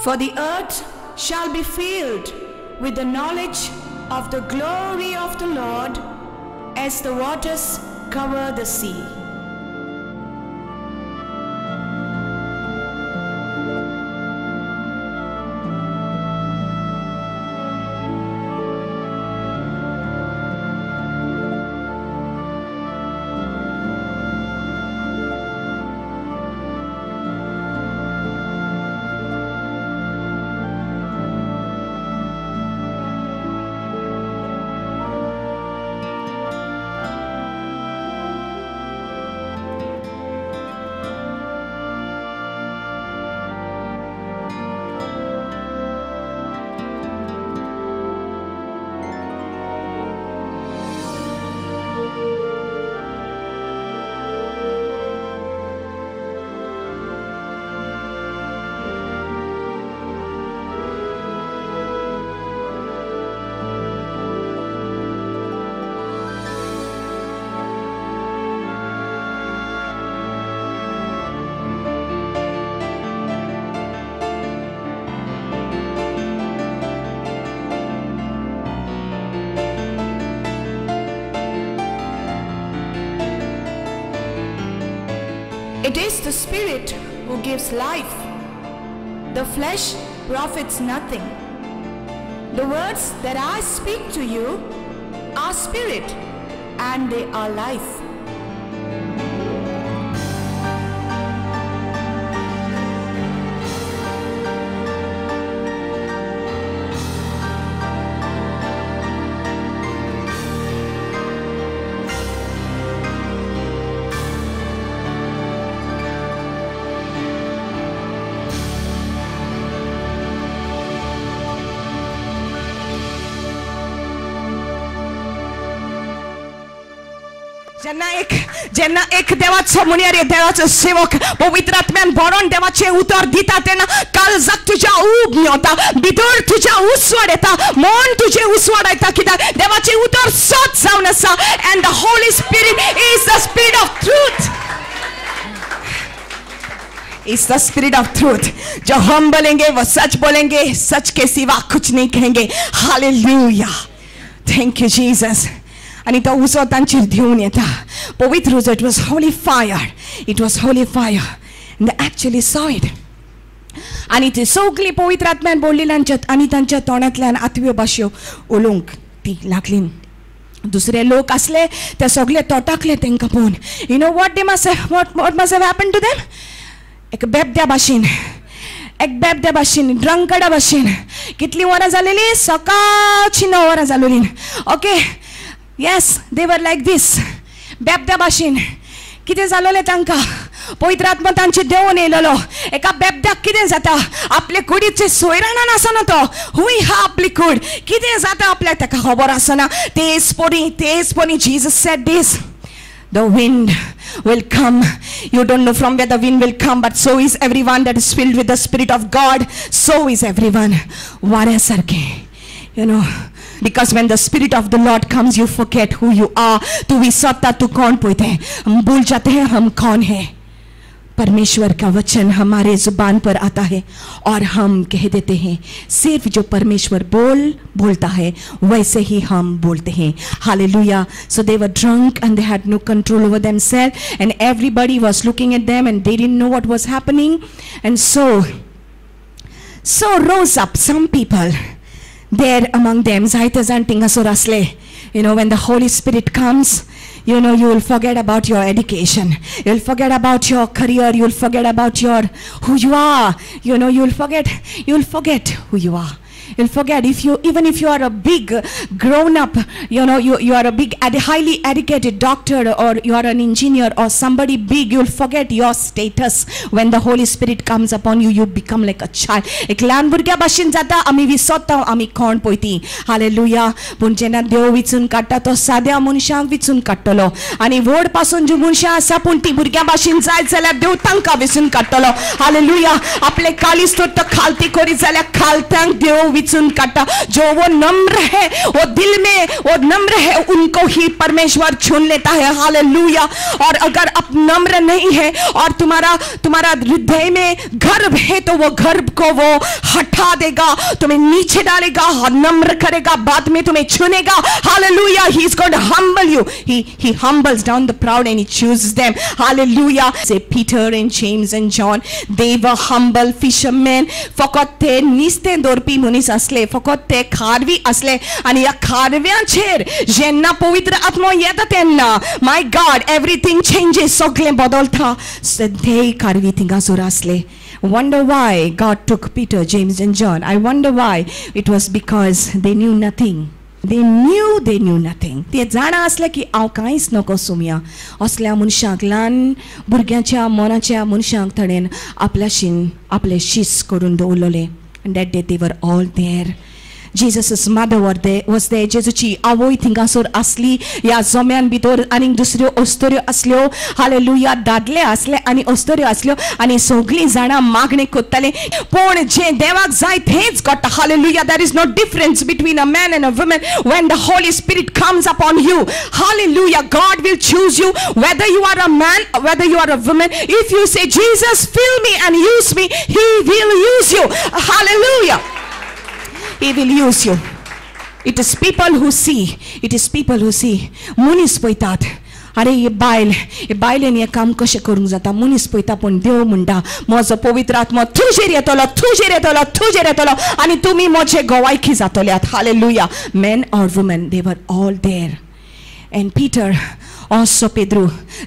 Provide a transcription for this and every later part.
For the earth shall be filled with the knowledge of the glory of the Lord as the waters cover the sea. It is the Spirit who gives life. The flesh profits nothing. The words that I speak to you are spirit and they are life. जेन्ना एक देवाचो मुनियार देवाचो सेवक पवित्र आत्म्यान भरोन देवाचें उतर दिता तेन्ना काळजाक तुज्या ऊब मेवता, भितर तुज्या उसवाड येता, मन तुजें उसवाड येता कित्याक देवाचें उतर सत जावन आसा. And the Holy Spirit is the spirit of truth. Is the spirit of truth. जो हम बोलेंगे वो सच बोलेंगे, सच के सिवा कुछ नहीं कहेंगे. Hallelujah, thank you Jesus. आनी तो उजो तांचेर दिवन येता, पवित्र उजो. It was holy fire, it was holy fire. And they actually saw it. आनी ती सगळी पवित्र आत्म्यान बोलली आनी तांच्या तोंडांतल्यान आत्म्यो भाशो उलोवंक ती लागली. दुसरे लोक आसले ते सगळे तोटाकले तांकां पळोवन. You know what they must what must have happen to them. एक बेबद्या भाशेन, एक बेबद्या भाशेन, ड्रंकडा भाशेन. कितलीं वरां जालेलीं? सकाळचीं 9 वरां जालोलीं. Okay, yes, they were like this. बेबद्या भाशेन कितें जालोलें तांकां? पवित्र आत्मा तांचे देवून येयलेलो. एका बेबद्याक कितें जाता? आपले कुडीचे सोयराणान आसना तो, हुंय हा आपली कूड, कितें जाता आपल्याक ताका खबर आसना. तेच परी, तेच परी Jesus said this, the wind will come. You don't know from where the wind will come, but so is everyone that is filled with the Spirit of God. So is everyone. वाऱ्या सारकें, you know, because when the Spirit of the Lord comes, you forget who you are. तू विसरता तू कौन पोते, हम भूल जाते हैं हम कौन हैं. परमेश्वर का वचन हमारे जुबान पर आता है और हम कह देते हैं. सिर्फ जो परमेश्वर बोलता है वैसे ही हम बोलते हैं. Hallelujah. So they were drunk and they had no control over themselves and everybody was looking at them and they didn't know what was happening. And so rose up some people there among them. जायते जाण थिंगासर आसले. You know, when the Holy Spirit comes, you know, you will forget about your education, you will forget about your career, you will forget about your who you are. You know, you will forget who you are. You'll forget if you, even if you are a big grown up, you know, you are a big highly educated doctor or you are an engineer or somebody big, you'll forget your status. When the Holy Spirit comes upon you, you become like a child. एक ल्हान भुरग्या भाशेन जाता, आमी विसरता आमी कोण पळय ती. हालेलुया. पूण जेन्ना देव विचून काडटा तो साद्या मनशांक विचून काडटलो आनी व्हड पासून जी मनशां आसा पूण ती भुरग्यां भाशेन जायत जाल्यार देव तांकां विचून काडटलो. हालेलुया. आपले काळीज तर तो खालती करीत जाल्यार खालत्यांक देव विचून काडटा. जो वो नम्र है, वो दिल में वो नम्र है, उनको ही परमेश्वर चुन लेता है. हालेलुया. और अगर आप नम्र नहीं है और तुम्हारा तुम्हारा हृदय में गर्व है तो वो गर्व को वो हटा देगा, तुम्हें नीचे डालेगा और नम्र करेगा, बाद में तुम्हें चुनेगा. Hallelujah. He is going to humble you. He humbles down the proud and he chooses them. Hallelujah. Say Peter and James and John, they were humble fishermen. फकत ते निस्तें दवरपी मनीस आसले, फकत ते खारवी आसले. आनी ह्या खारव्यांचेर जेन्ना पवित्र आत्मो येता तेन्ना my God, everything changes, सगळें बदलता. तेय खारवी थिंगासर आसले. Wonder why God took Peter, James and John. I wonder why. It was because they knew nothing. They knew nothing. ते जाणा आसले की हांव कांयच नको सुमया. असल्या मनशांक, ल्हान भुरग्यांच्या मनाच्या मनशांक ताणें आपल्याशीन आपले शीस करून दवरलेले. And that day they were all there. Jesus' mother was there. जेजूची आवय थिंगासर आसली. ह्या जम्यान भितर आनीक दुसऱ्यो अस्तुऱ्यो आसल्यो. हालेलुया. दादले आसले आनी अस्तुऱ्यो आसल्यो आनी सगळीं जाणां मागणें करतालीं. पूण जें देवाक जाय तेंच घडटा. Hallelujah. There is no difference between a man and a woman when the Holy Spirit comes upon you. Hallelujah. God will choose you whether you are a man, whether you are a woman. If you say, Jesus, fill me and use me, He will use you. Hallelujah. He will use you. It is people who see. It is people who see. मनीस पळयतात, अरे हे बायल, हे बायलेन हें काम कशें करूंक जाता. मनीस पळयता, पूण देव म्हणटा म्हजो पवित्र आत्मो तुजेर येतलो, तुजेर येतलो, तुजेर येतलो आनी तुमी म्हजे गोवायकी जातल्यात. Hallelujah. Men or women, they were all there. And Peter, असो पेद्रू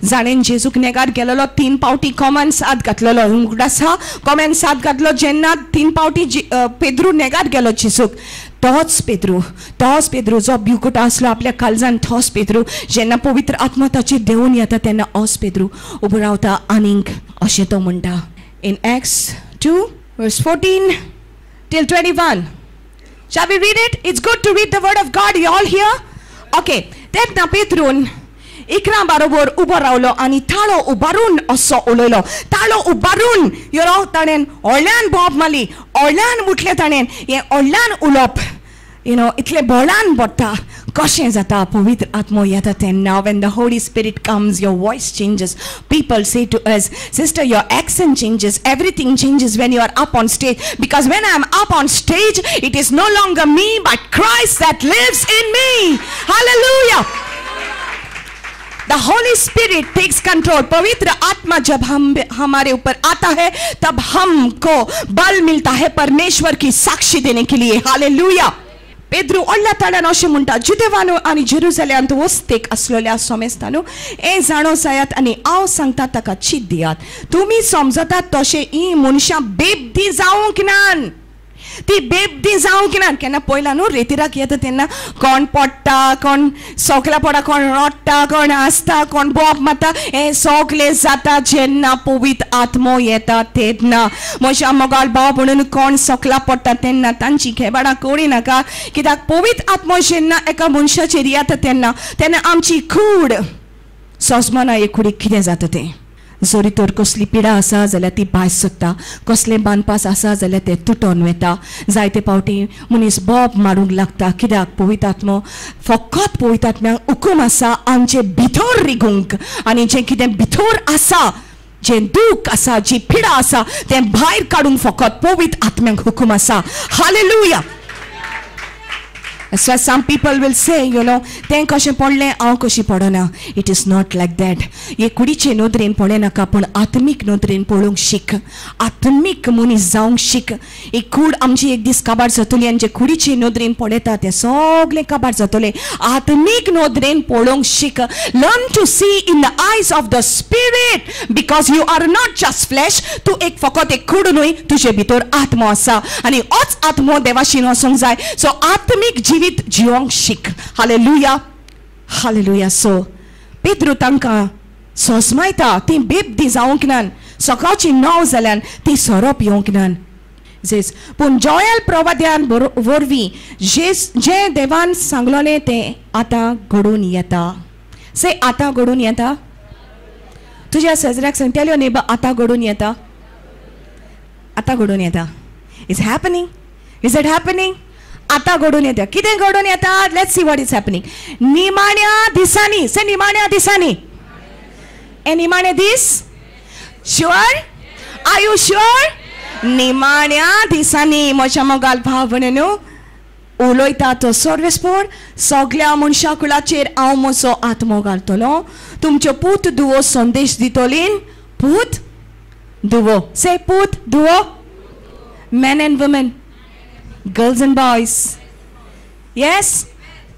जाणेन जेजूक नेगार गेलेलो, 3 पावटी कोमान साद घातलेलो. उगडासा कोमान साद घातलो. जेन्ना 3 पावटी पेद्रू नेगार गेलो जेजूक, तोच पेद्रू जो ब्युकुट आसलो आपल्या काळजान, तोच पेद्रू जेन्ना पवित्र आत्मा ताचेर देंवून येता तेन्ना ओस पेद्रू उबो रावता आनीक अशें तो म्हणटा. In Acts 2 verse 14 till 21. Shall we read it? It's good to read the word of God. You all here? Okay. तेन्ना पेद्रून 11 बरोबर उबो रावलो आनी ताळो उबारून असो उलयलो. ताळो उबारून you know ताणें व्हडल्यान बोब मारली, व्हडल्यान उठलें ताणें. हें व्हडल्यान उलोवप you know इतलें बळान पडटा. कशें जाता? पवित्र आत्मो येता तेन्ना. When the Holy Spirit comes, your voice changes. People say to us, sister, your accent changes, everything changes when you are up on stage. Because when I am up on stage, it is no longer me but Christ that lives in me. Hallelujah. The Holy Spirit takes control. पवित्र आत्मा जब हम हमारे ऊपर आता है तब हमको बल मिलता है परमेश्वर की साक्षी देने के लिए. हालेलुया. पेद्रू व्हडल्या ताळ्यान अशें म्हणटा, जुदेवानो आनी जेरुजलेमांत वस्तेक आसलेल्या सोमेस्तानो, हें जाणो जायात आनी हांव सांगता ताका चीत दियात. तुमी समजतात तशें हीं मनशां बेबदी जावंक नान. ती बेबदी जावंक ना. केन्ना पळयला न्हू, रेतिराक येता तेन्ना कोण पडटा, कोण सोकल्या पडटा, कोण रडटा, कोण हांसता, कोण बोब मारता. हें सगळें जाता जेन्ना पवित्र आत्मो येता तेन्ना. म्हज्या मोगाळ भाव म्हणून कोण सोकला पडटा तेन्ना तांची खेबाडां करी नाका. कित्याक पवित्र आत्मो जेन्ना एका मनशाचेर येता तेन्ना तेन्ना आमची कूड सोजमना हे कुडीक कितें जाता तें. जरी तर कसली पिडा आसा जाल्यार ती भायर सोदता, कसलें बांदपास आसा जाल्यार तें तुटोन वता. जायते पावटी मनीस बोब मारूंक लागता. कित्याक पवित्र आत्मो फकत पवित्र आत्म्याक हुकूम आसा आमचे भितर रिगूंक आनी जें कितें भितर आसा, जें दूख आसा, जी पिडा आसा तें भायर काडूंक फकत पवित्र आत्म्याक हुकूम आसा. Hallelujah. So some people will say, you know, तें कशें पडलें हांव कशी पडना. It is not like that. हे कुडीचे नदरेन पळयनाका, पूण आत्मीक नदरेन पळोवंक शीक, आत्मीक मनीस जावंक शीक. ही कूड आमची एक दीस काबार जातली आनी जे कुडीचे नदरेन पळयता तें सगळें काबार जातलें. आत्मीक नदरेन पळोवंक शीक. Learn to see in the eyes of the spirit, because you are not just flesh. तूं एक फकत एक कूड न्हय, तुजे भितर आत्मो आसा आनी होच आत्मो देवाशीन वचूंक जाय. सो आत्मीक जिवीत जिवंक शीक. हालेलुया. हालेलुया. सो पेद्रू तांकां सोसमायता, ती बेबदी जावंक नान. सकाळची 9 जाल्यान ती सोरो पिवंक नान. जेज पूण जोयल प्रवाद्यान वरवीं जें देवान सांगलोलें तें आतां घडून येता. से आतां घडून येता. तुज्या शेजऱ्याक सांग, tell your neighbour, आतां घडून येता, आतां घडून येता. It's happening. Is it happening? आतां घडून येता. कितें घडून येता? Let's see what is happening. निमाण्या दिसांनी, से निमाण्या दिसांनी, ए निमाणे दीस, शुअर? Are you sure? निमाण्या दिसांनी म्हज्या मोगाल भाव भयणींनो, उलयता तो सर्वेस्पोर सगल्या मनशा कुळाचेर हांव म्हजो आत्मो घालतलो. तुमच्यो पूत धुवो संदेश दितलीं. पूत धुवो, से पूत धुवो, men and women, girls and boys. Yes,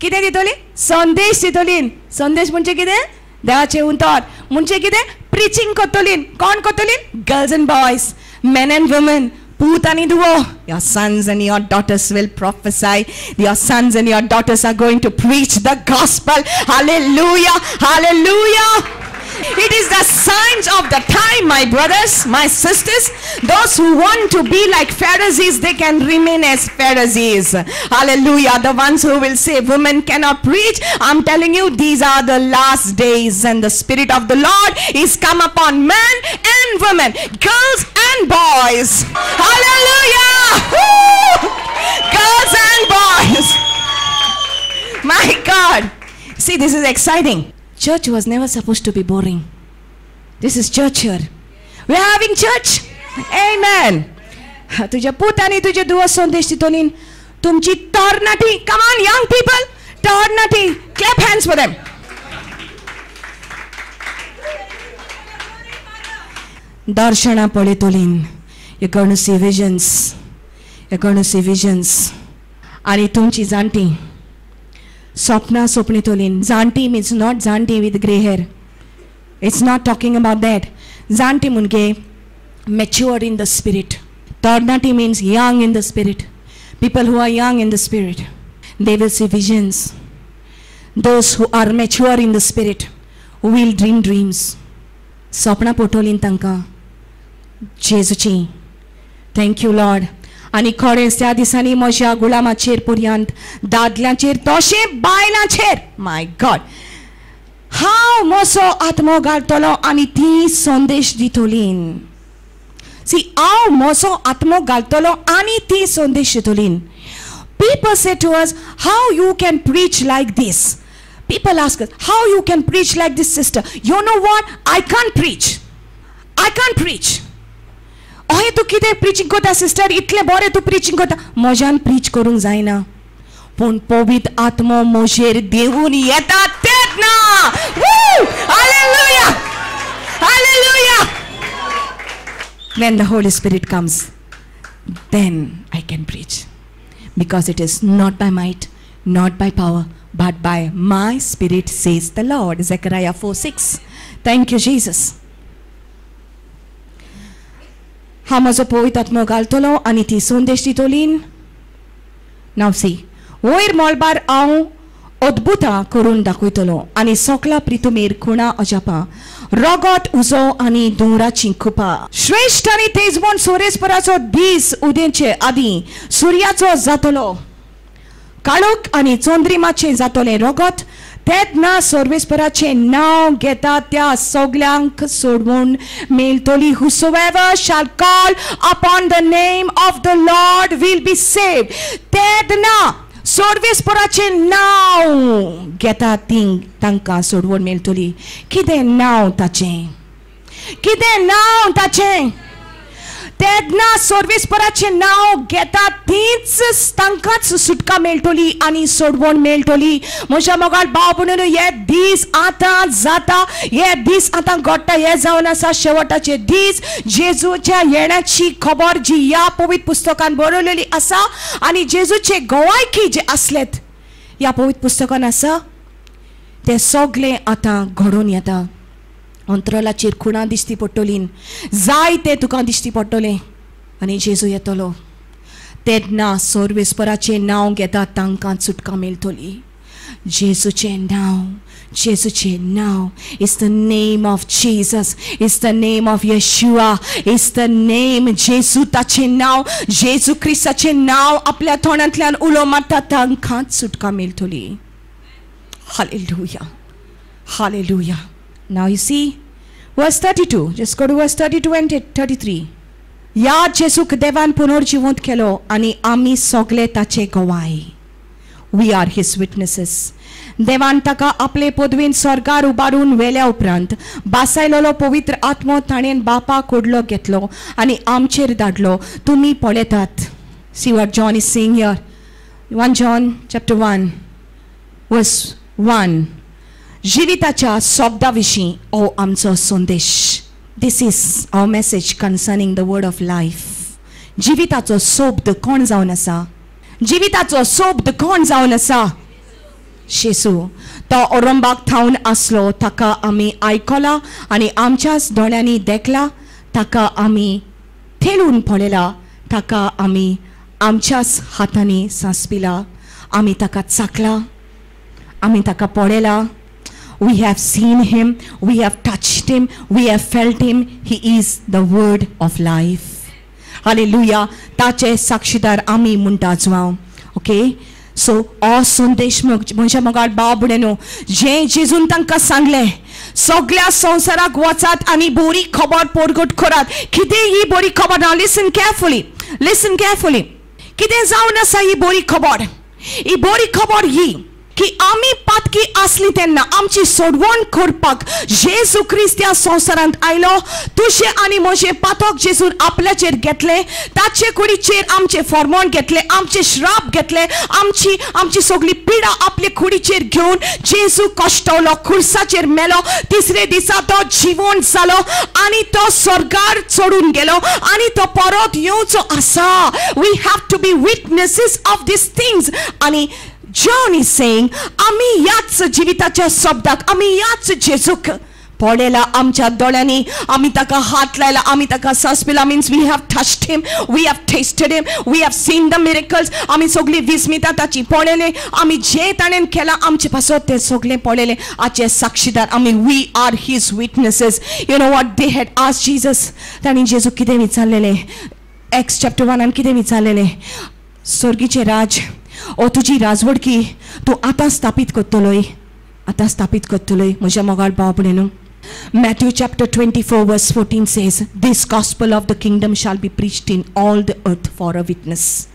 कितें दितली? संदेश दितली. संदेश म्हणजे कितें? देवाचें उतर. म्हणजे कितें? प्रिचींग करतली. कोण करतली? Girls and boys, men and women, पूत आनी धुवो. Your sons and your daughters will prophesy. Your sons and your daughters are going to preach the gospel. Hallelujah, hallelujah. It is the signs of the time, my brothers, my sisters. Those who want to be like Pharisees, they can remain as Pharisees. Hallelujah. The ones who will say women cannot preach, I'm telling you, these are the last days, and the Spirit of the Lord is come upon men and women, girls and boys. Hallelujah. Woo! Girls and boys. My God. See, this is exciting. Church was never supposed to be boring. This is church here. We are having church. Amen. तुझ्या पूत आनी तुजे धुवो संदेश दितलीं. तुमची तरणाटी, come on young people, तरणाटी, clap hands for them. दर्शनां पळयतलीं. You're going to see visions. You're going to see visions. आनी तुमची जाणटी सपना सपनितलीं. जाणटी means not जाणटी with grey hair. It's not talking about that. जाणटी म्हणजे mature in the spirit. तरणाटी means young in the spirit. People who are young in the spirit, they will see visions. Those who are mature in the spirit will dream dreams. सपनां पडटलीं तांकां जेजूची. Thank you Lord. आनी खरेंच त्या दिसांनी म्हज्या गुलामाचेर पर्यंत, दादल्यांचेर तशें बायलांचेर, माय गॉड, हांव म्हजो आत्मो घालतलो आनी ती संदेश दितलीं. सी, हांव म्हजो आत्मो घालतलो आनी ती संदेश दितलीं. People say to us, how you can preach like this? People ask us, how you can preach like this, sister? You know what? I can't preach. I can't preach. अहें तूं कितें प्रिचींग करता सिस्टर, इतलें बरें तूं preaching करता. म्हज्यान preach करूंक जायना, पूण पवित्र आत्मो म्हजेर देवून येता तेन्ना. Hallelujah, hallelujah. When the Holy Spirit comes, then I can preach, because it is not by might, not by power, but by my spirit, says the Lord. Zechariah 4:6. Thank you, Jesus. हांव म्हजो पवित्र आत्मो घालतलो आनी ती संदेश दितलीं. नाव C, वयर मळबार हांव अद्भुतां करून दाखयतलो आनी सकला प्रितुमेर खुणा अजापां, रगत उजो आनी धुंवराची कुपां. श्रेश्ठ आनी तेजमोन सोरेस्पराचो दीस उदेंचे आदीं सुर्याचो जातलो काळोख आनी चंद्रिमाचें जातलें रगत. तेन्ना सर्वेस्पराचें नांव घेता त्या सगल्यांक सोडवून मेळटली. Whosoever shall call upon the name of the Lord will be saved. तेन्ना सर्वेस्पराचें नांव घेता ती तांकां सोडवून मेळटली. कितें नांव ताचें? कितें नांव ताचें? तेन्ना सर्वेस्पराचें नांव घेता तीच तांकांच सुटका मेळटली आनी सोडवण मेळटली. म्हज्या मोगाळ भाव म्हणून हे दीस आतां जाता, हे दीस आतां घडटा, हे जावन आसा शेवटाचे दीस. जेजूच्या येण्याची खबर जी ह्या पवित्र पुस्तकान बरयलेली आसा आनी जेजूचे गवायकी जे आसलेत ह्या पवित्र पुस्तकान आसा, ते सगळे आतां घडोवन येता. अंतराळाचेर खुणां दिश्टी पडटलीं, जाय तें तुका दिश्टी पडटलें आनी जेजू येतलो तेन्ना सर्वेस्पराचें नांव घेता तांकां सुटका मेळटली. जेजूचें नांव, जेजूचें नांव, it's the name of Jesus, it's the name of Yeshua, it's the name जेजू. ताचें नांव, जेजू क्रिस्ताचें नांव आपल्या तोंडांतल्यान उलो मारता तांकां सुटका मेळटली. Hallelujah, hallelujah. Now you see, verse 32, just go to verse 32 and 33. ह्या जेजूक देवान पुनर्जिवंत केलो आनी आमी सगळे ताचे गवाय. We are his witnesses. देवान ताका आपले पदवीन स्वर्गार उबारून वेल्या उपरांत बासायलेलो पवित्र आत्मो ताणें बापा कोडलो घेतलो आनी आमचेर धाडलो. तुमी पळयतात. See what John is saying here. 1 John chapter 1 verse 1. जिविताच्या शब्दा विशीं हो आमचो संदेश. This is our message concerning the word of life. जिविताचो शब्द कोण जावन आसा? जिविताचो शब्द कोण जावन आसा? जेजू. तो औरंबाक थावन आसलो, ताका आमी आयकला आनी आमच्याच दोळ्यांनी देखला, ताका आमी थेलून पळयला, ताका आमी आमच्याच हातांनी सांसपिला, आमी ताका चाकला, आमी ताका पळयला. We have seen him, we have touched him, we have felt him. He is the word of life. Hallelujah. ताचे साक्षीदार आमी म्हणटा जुआंव. ओके, सो हो संदेश म्हज्या मोगाळ भाव भयणींनो, जें जेजून तांकां सांगलें, सगळ्या संवसाराक वचात आनी बरी खबर परगट करात. कितें ही बरी खबर? Now listen carefully, listen carefully. कितें जावन आसा ही बरी खबर? ही बरी खबर ही की आमी पातकी आसली तेन्ना आमची सोडवण करपाक जेजू क्रिस्त ह्या संवसारांत आयलो. तुजें आनी म्हजें पातक जेजून आपल्याचेर घेतलें, ताचे कुडीचेर आमचें फॉर्मोण घेतलें, आमचें श्राप घेतलें, आमची आमची सगळी पिडा आपले कुडीचेर घेवन जेजू कश्टवलो, खुर्साचेर मेलो, तिसरे दिसा तो जिवंत जालो आनी तो स्वर्गार चडून गेलो आनी तो परत येवचो आसा. We have to be witnesses of these things. आनी John is saying, आमी ह्याच जिविताच्या शब्दाक, आमी ह्याच जेजूक पळयला आमच्या दोळ्यांनी, आमी ताका हात लायला, आमी ताका सांसपिला. Means we have touched him, we have tasted him, we have seen the miracles. आमी सगळीं विस्मितां ताची पळयलें, आमी जें ताणें केलां आमचे पासत तें सगळें पळयलें. हाचे साक्षीदार आमी. We are his witnesses. You know what they had asked Jesus? तांणी जेजूक कितें विचारलेलें? Acts chapter 1 कितें विचारलेलें? स्वर्गीचें राज ओ तुजी राजवडकी तूं आतां स्थापीत करतलोय, आतां स्थापीत करतलोय. म्हज्या मोगाळ भाव भयणींनो, Matthew chapter 24 verse 14 says, this gospel of the kingdom shall be preached in all the earth for a witness.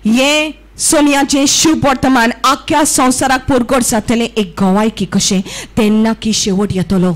हें सोनियाचें शुभ वर्तमान आख्ख्या संवसाराक परगट जातलें एक गवायकी कशें, तेन्ना की शेवट येतलो,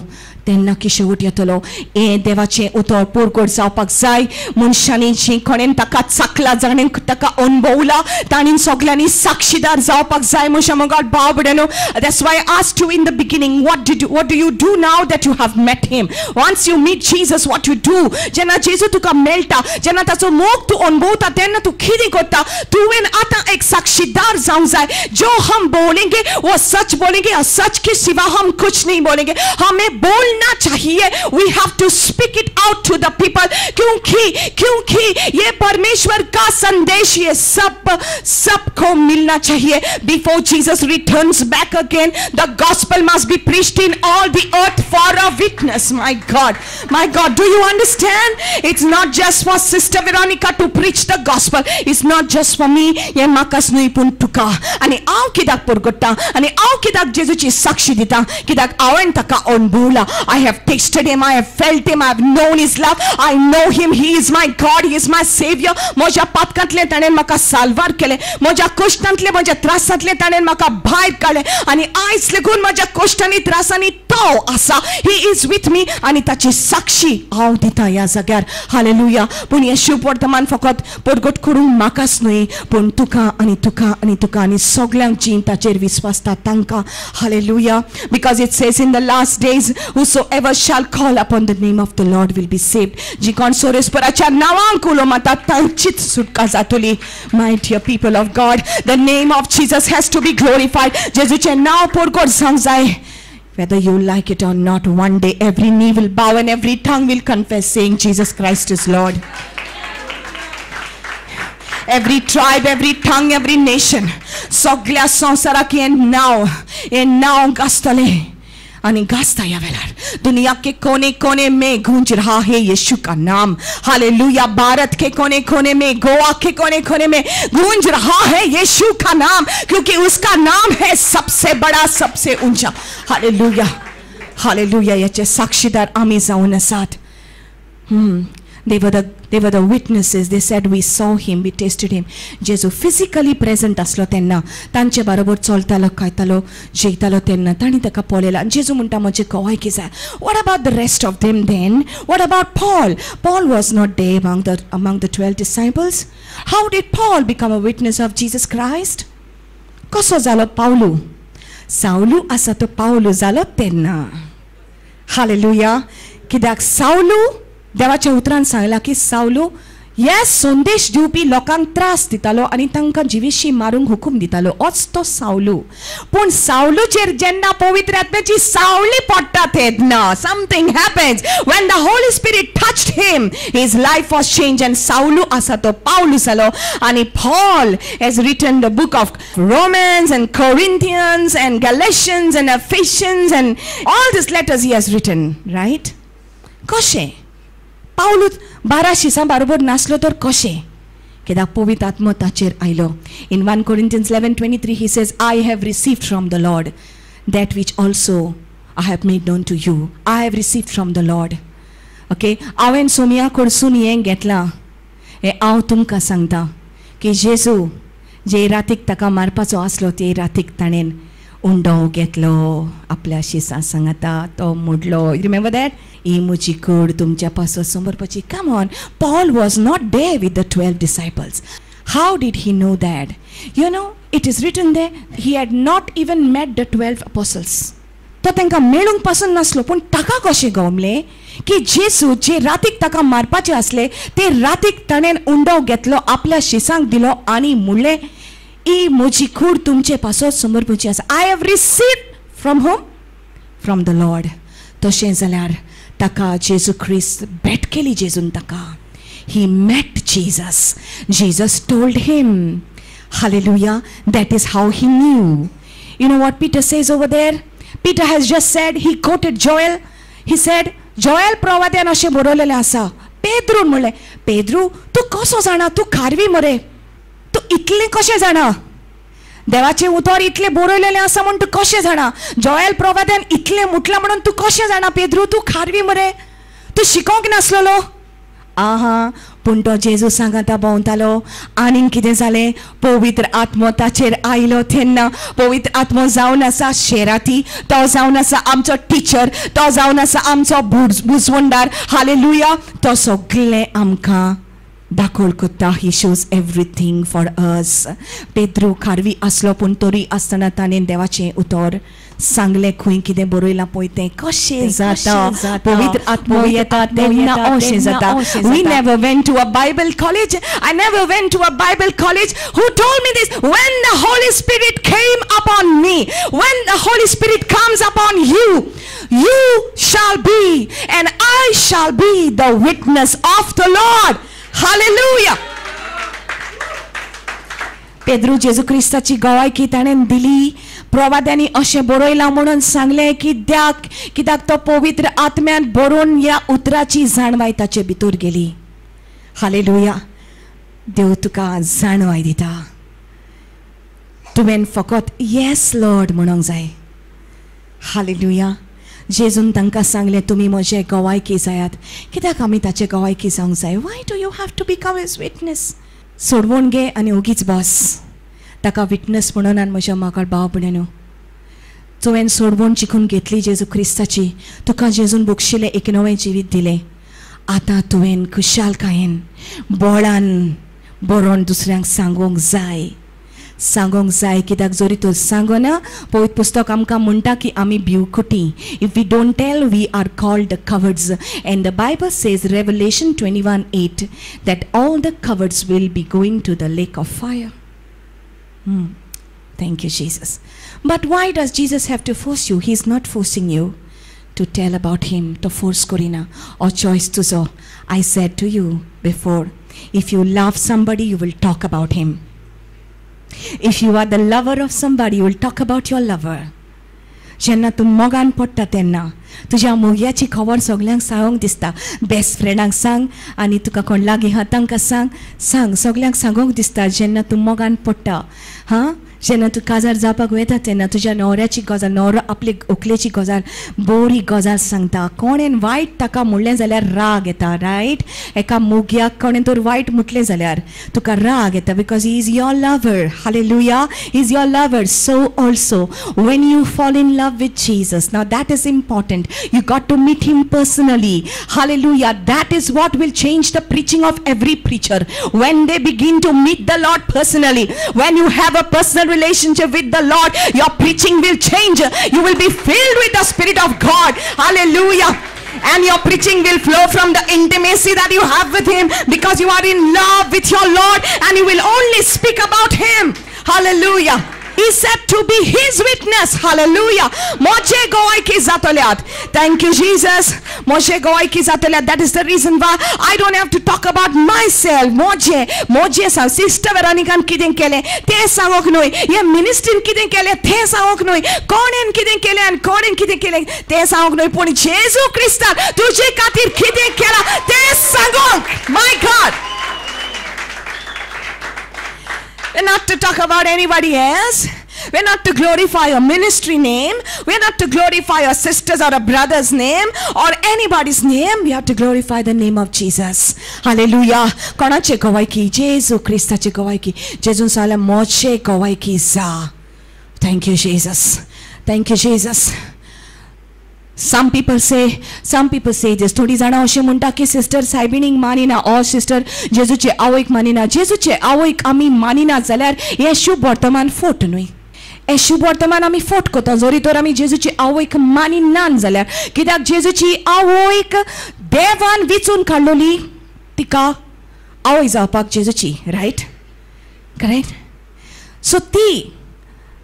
तेन्ना की शेवट येतलो. हें देवाचें उतर परगट जावपाक जाय. मनशांनी जी कोणेन ताका चाकला, जाणें ताका अणभवला, तांणी सगल्यांनी साक्षीदार जावपाक जाय. म्हज्या मोगाळ भाव भयणींनो, that's why I asked you in the beginning, what do you do now that you have met him? Once you meet Jesus, what you do? जेन्ना जेजू तुका मेळटा, जेन्ना ताचो मोग तूं अणभवता, तेन्ना तूं कितें करता? तुवें आतां एक साक्षीदार जावंक जाय. जो हम बोलेंगे वो सच बोलेंगे और सच के सिवा हम कुछ नहीं बोलेंगे. हमें बोलना चाहिए. We have to speak it out to the people. क्योंकि क्योंकि ये परमेश्वर का संदेश ये सब सबको मिलना चाहिए. Before Jesus returns back again, the gospel must be preached in all the earth for a witness. My God, my God, do you understand? It's not just for Sister Veronica to preach the gospel. It's not just for me. ये म्हाकाच न्हय पूण तुका. आनी हांव कित्याक परगट्टा आनी हांव कित्याक जेजूची साक्षी दिता? कित्याक हांवें ताका अणभवला. I have tasted him, I have felt him, I have known his love, I know him, he is my God, he is my savior. म्हज्या पातकांतलें ताणें म्हाका साल्वार केलें, म्हज्या कश्टांतलें म्हज्या त्रासांतलें ताणें म्हाका भायर काडलें आनी आयज लेगून म्हज्या कश्टांनी त्रासांनी तो आसा. He is with me. आनी ताची साक्षी हांव दिता ह्या जाग्यार. हालेलुया. पूण हें शुभ वर्तमान फकत परगट करूंक म्हाकाच न्हय, पूण तुका आनी तुका आनी तुका आनी सगल्यांक जीं ताचेर विस्वासता तांकां. Hallelujah. Because it says in the last days, whosoever shall call upon the name of the Lord will be saved. जी कोण सोरेस्पराच्या नांवांक उलो मारता तांचीच सुटका जातली. My dear people of God, the name of Jesus has to be glorified. जेजूचें नांव परगट जावंक जाय. Whether you like it or not, one day every knee will bow and every tongue will confess, saying Jesus Christ is Lord. Every tribe, every tongue, every nation, सगळ्या संवसाराक हें नांव, हें नांव गाजतलें आनी गाजता ह्या वेळार. दुनिया के कोने कोने में गूंज रहा है यीशु का नाम. हालेलुया. भारत के कोने कोने में, गोवा के कोने कोने में गूंज रहा है यीशु का नाम, क्योंकि उसका नाम है सबसे बड़ा, सबसे ऊंचा. Hallelujah, hallelujah. याचे साक्षीदार आमी जावन आसात. They were the witnesses. They said, we saw him, we tasted him. Jesu physically present आसलो तेन्ना, तांचे बरोबर चलतालो, खायतालो, जेयतालो तेन्ना तांणी ताका पळयला. आनी जेजू म्हणटा म्हजे गवायकी जाय. What about the rest of them then? What about Paul? Paul was not there among the 12 disciples. How did Paul become a witness of Jesus Christ? कसो जालो पावलू? सावलू आसा तो पावलू जालो तेन्ना. हालेलुया. कित्याक सावलू देवाच्या उतरान सांगला की सावलू हे संदेश दिवपी लोकांक त्रास दितालो आनी तांकां जिविशी मारूंक हुकूम दितालो. ओच तो सावलू. पूण सावलूचेर जेन्ना पवित्र आत्म्याची सावली पडटा तेन्ना something happens. When the Holy Spirit touched him, his life was change and सावलू आसा तो पावलू जालो. आनी Paul has written the book of Romans and Corinthians and Galatians and Ephesians and all these letters he has written, right? कशें पावलू 12 शिसां बरोबर नासलो तर कशें? कित्याक पवित्र आत्मो ताचेर आयलो. In 1 Corinthians 11:23 he says, I have received from the Lord that which also I have made known to you. I have received from the Lord. Okay, हांवें सोमिया कडसून हें घेतलां, हें हांव तुमकां सांगता की जेजू जे रातीक ताका मारपाचो आसलो ते रातीक ताणें उंडो घेतलो आपल्या शिसां सांगाता, तो मोडलो. Remember that? ही म्हजी कूड तुमच्या पासत समर्पाची. Come on, Paul was not there with the 12 disciples. How did he know that? You know, it is written there, he had not even met the 12 apostles. तो तांकां मेळूंक पासून नासलो, पूण ताका कशें गमलें की जेजू जे रातीक ताका मारपाचें आसले ते रातीक ताणें उंडो घेतलो, आपल्या शिसांक दिलो आनी म्हणलें, ही म्हजी कूड तुमचे पासत समर्पाची आसा. I have received from whom? From the Lord. तशें जाल्यार ताका जेजू क्रिस्त भेट केली. जेजून ताका, he met Jesus. Jesus told him. Hallelujah. That is how he knew. You know what Peter says over there? Peter has just said, he quoted Joel. He said, Joel प्रवाद्यान अशें बरयलेलें आसा. पेद्रून म्हणलें, पेद्रू तूं कसो जाणा, तूं खारवी मरे, तूं इतलें कशें जाणा, देवाचें उतर इतलें बरयलेलें आसा म्हूण तूं कशें जाणा, जोएल प्रवाद्यान इतलें म्हटलां म्हणून तूं कशें जाणा पेद्रू, तूं खारवी मरे, तूं शिकोंक नासलेलो. आहा, पूण तो जेजू सांगाता भोंवतालो. आनीक कितें जालें? पवित्र आत्मो ताचेर आयलो तेन्ना पवित्र आत्मो जावन आसा शेराती, तो जावन आसा आमचो टिचर, तो जावन आसा आमचो बुजवंडार. हालेलुया. तो सगळें आमकां दाखोल कोत्ता. He shows everything for us. Pedro खारवी आसलो, पूण तरी आसतना ताणें देवाचें उतर सांगलें. खंय कितें बरयलां पळय तें कशें जाता, पवित्र आत्मो येता तेन्ना अशें जाता. We never went to a Bible college. I never went to a Bible college. Who told me this? When the Holy Spirit came upon me, when the Holy Spirit comes upon you, you shall be and I shall be the witness of the Lord. Hallelujah. Pedro जेजू क्रिस्ताची गवायकी ताणें दिली. प्रवाद्यांनी अशें बरयलां म्हणून सांगलें कित्याक, कित्याक तो पवित्र आत्म्यान बरोवन ह्या उतराची जाणवाय ताचे भितर गेली. हालेलुया. देव तुका जाणवाय दिता. तुवें फकत येस लॉर्ड म्हणूंक जाय. हालेलुया. जेजून तांकां सांगलें, तुमी म्हजे गवायकी जायात. कित्याक आमी ताचे गवायकी जावंक जाय? Why do you have to become his witness? सोडवून घे आनी ओगीच बस. ताका विटनस म्हणून आनी म्हज्या म्हाका भाव भयणीनो, तुवें सोडवून चिकून घेतली जेजू क्रिस्ताची, तुका जेजून बक्षिलें एक नवें जिवीत दिलें. आतां तुवें खुशालकायेन बोळान बरोवन दुसऱ्यांक सांगूंक जाय, सांगूंक जाय. कित्याक जरी तूं सांगना, पवित्र पुस्तक आमकां म्हणटा की आमी भिवकुटी. If we don't tell, we are called the cowards. And the Bible says, Revelation 21:8, that all the cowards will be going to the lake of fire. Thank you, Jesus. But why does Jesus have to force you? He is not forcing you to tell about him. To force korina or choice tuzo. I said to you before, if you love somebody, you will talk about him. If you are the lover of somebody, you will talk about your lover. जेन्ना तूं मोगान पडटा तेन्ना तुज्या मोग्याची खबर सगल्यांक सांगूंक दिसता. बेस्ट फ्रेंडांक सांग आनी तुका कोण लागीं आहा तांकां सांग, सांग सगल्यांक सांगूंक दिसता. जेन्ना तूं मोगान पडटा, हां, जेन्ना तूं काजार जावपाक वयता तेन्ना तुज्या न्हवऱ्याची गजाल, न्हवरो आपली व्हंकलेची गजाल बरी गजाल सांगता. कोणेन वायट ताका म्हणलें जाल्यार राग येता, रायट? एका मोग्याक कोणें तर वायट म्हटलें जाल्यार तुका राग येता, because he is your lover. Hallelujah, he is your lover. So also when you fall in love with Jesus, now that is important. You got to meet him personally. Hallelujah. That is what will change the preaching of every preacher. When they begin to meet the Lord personally, when you have a personal relationship with the Lord, your preaching will change. You will be filled with the Spirit of God. Hallelujah. And your preaching will flow from the intimacy that you have with him, because you are in love with your Lord and you will only speak about him. Hallelujah. He said to be his witness. Hallelujah. Moje gowaiki zatoliat. Thank you, Jesus. Moje gowaiki zatoliat. That is the reason why I don't have to talk about myself. Moje, moje sa sister Veronican kiden kele, te sangok noi. Ye ministry kiden kele, te sangok noi. Konen kiden kele and konen kiden kele, te sangok noi. Poni Jesu Christa, tuje katir kiden kela, te sangok. My God. We're not to talk about anybody else. We're not to glorify a ministry name. We're not to glorify a sister's or a brother's name or anybody's name. We have to glorify the name of Jesus. Hallelujah. Konache gowaiki? Jesu Christache gowaiki. Jesu sala moche gowaiki za. Thank you, Jesus. Thank you, Jesus. Some people say this. थोडी जाणां अशें म्हणटा की sister सायबिणीक मानिना, ओ sister जेजूचे आवयक मानिना. जेजूचे आवयक आमी मानिना जाल्यार हें शुभ वर्तमान फोट न्हय. हें शुभ वर्तमान आमी फोट करता जरी तर आमी जेजूचे आवयक मानिना जाल्यार. कित्याक जेजूची आवयक देवान विचून काडलोली तिका आवय जावपाक जेजूची, रायट? करेक्ट? सो ती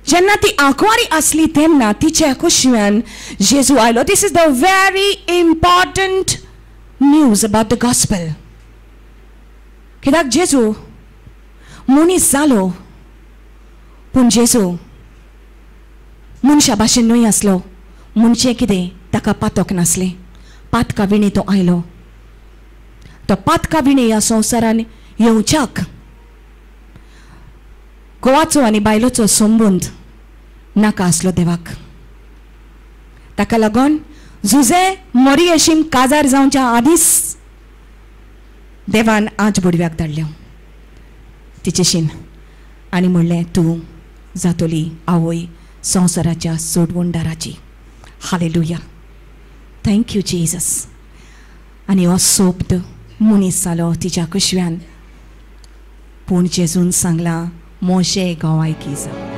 जेन्ना ती आंकवारी आसली तेन्ना तिच्या कुशिव्यान जेजू आयलो. This is the very important news about the gospel. कित्याक जेजू मनीस जालो, पूण जेजू मनशा भाशेन न्हय आसलो. म्हणजे कितें, ताका पातक नासलें. पातका विणे तो आयलो. तो पातका विणे ह्या संवसारान येवच्याक गोवाचो आनी बायलोचो संबंद नाका आसलो देवाक. ताका लागून जुजे मोरियेशीन काजार जावच्या आदींच देवान आज बुडव्याक धाडल्यो तिचेशीन आनी म्हणलें, तूं जातली आवय संवसाराच्या सोडवणदाराची. हालेलुया. Thank you Jesus. आनी हो सोप्त मनीस जालो तिच्या कुशव्यान. पूण जेजून सांगलां, मोशे गोवायकी जा.